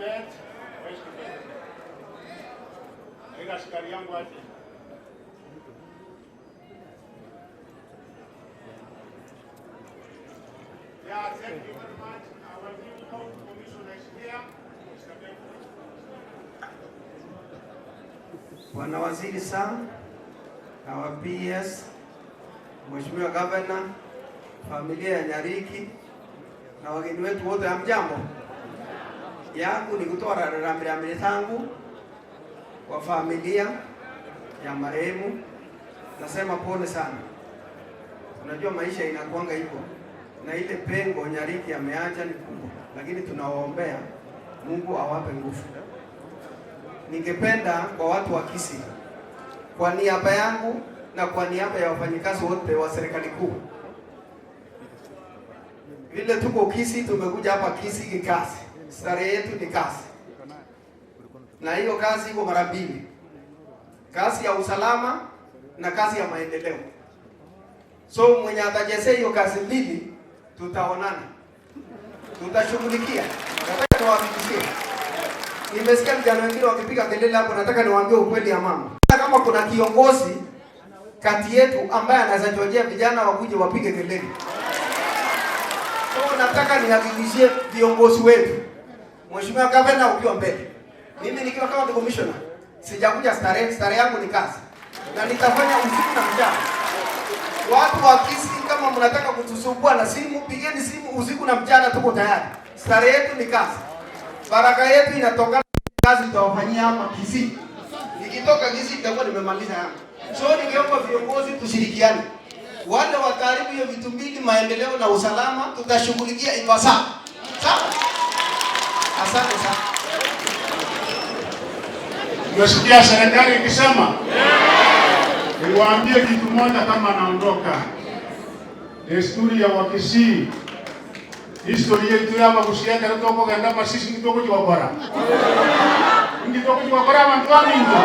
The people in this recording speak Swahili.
Kibet, where's Kibet? Ega askari yangu aje. Yeah, thank you very much. Our new county commissioner is here. Mr. Bett. Bwana Waziri Sang, our PS, Mheshimiwa Governor, familia ya Nyariki na wageni wetu wote, hamjambo. Yangu ni kutoa rambirambi zangu kwa familia ya marehemu. Nasema pole sana. Unajua maisha inakuanga hivyo, na ile pengo Nyariki ameacha ni kubwa, lakini tunawaombea Mungu awape nguvu. Ningependa kwa watu wa Kisii, kwa niaba yangu na kwa niaba ya wafanyikazi wote wa serikali kuu, vile tuko Kisii, tumekuja hapa Kisii kikazi, starehe yetu ni kazi, na hiyo kazi iko mara mbili, kazi ya usalama na kazi ya maendeleo. So mwenye atachezea hiyo kazi mbili, tutaonana, tutashughulikia. Nataka niwahakikishie, nimesikia vijana wengine wakipiga kelele hapo, nataka niwaambie ukweli ya mama. Kama kuna kiongozi kati yetu ambaye anaweza chochea vijana wakuje wapige kelele, so nataka nihakikishie viongozi wetu, Mheshimiwa Gavana ukiwa mbele, mimi nikiwa county commissioner sijakuja starehe, starehe yangu ni kazi na nitafanya usiku na mchana. Watu wa Kisii, kama mnataka kutusumbua na simu, pigeni simu usiku na mchana, tuko tayari. Starehe yetu ni kazi, baraka yetu inatokana na kazi tutawafanyia hapa Kisii. Nikitoka Kisii nitakuwa nimemaliza yangu. So ningeomba viongozi tushirikiane, wale wataharibu hiyo vitu mbili, maendeleo na usalama, tutashughulikia ipasavyo. Sawa? Asante sana. Umesikia serikali ikisema? Niwaambie kitu moja kama naondoka. Desturi ya Wakisii, history yetu ya Abagusii ekero tokogenda amasisi nitokojigokora. Nitokojigokora abantu baminto.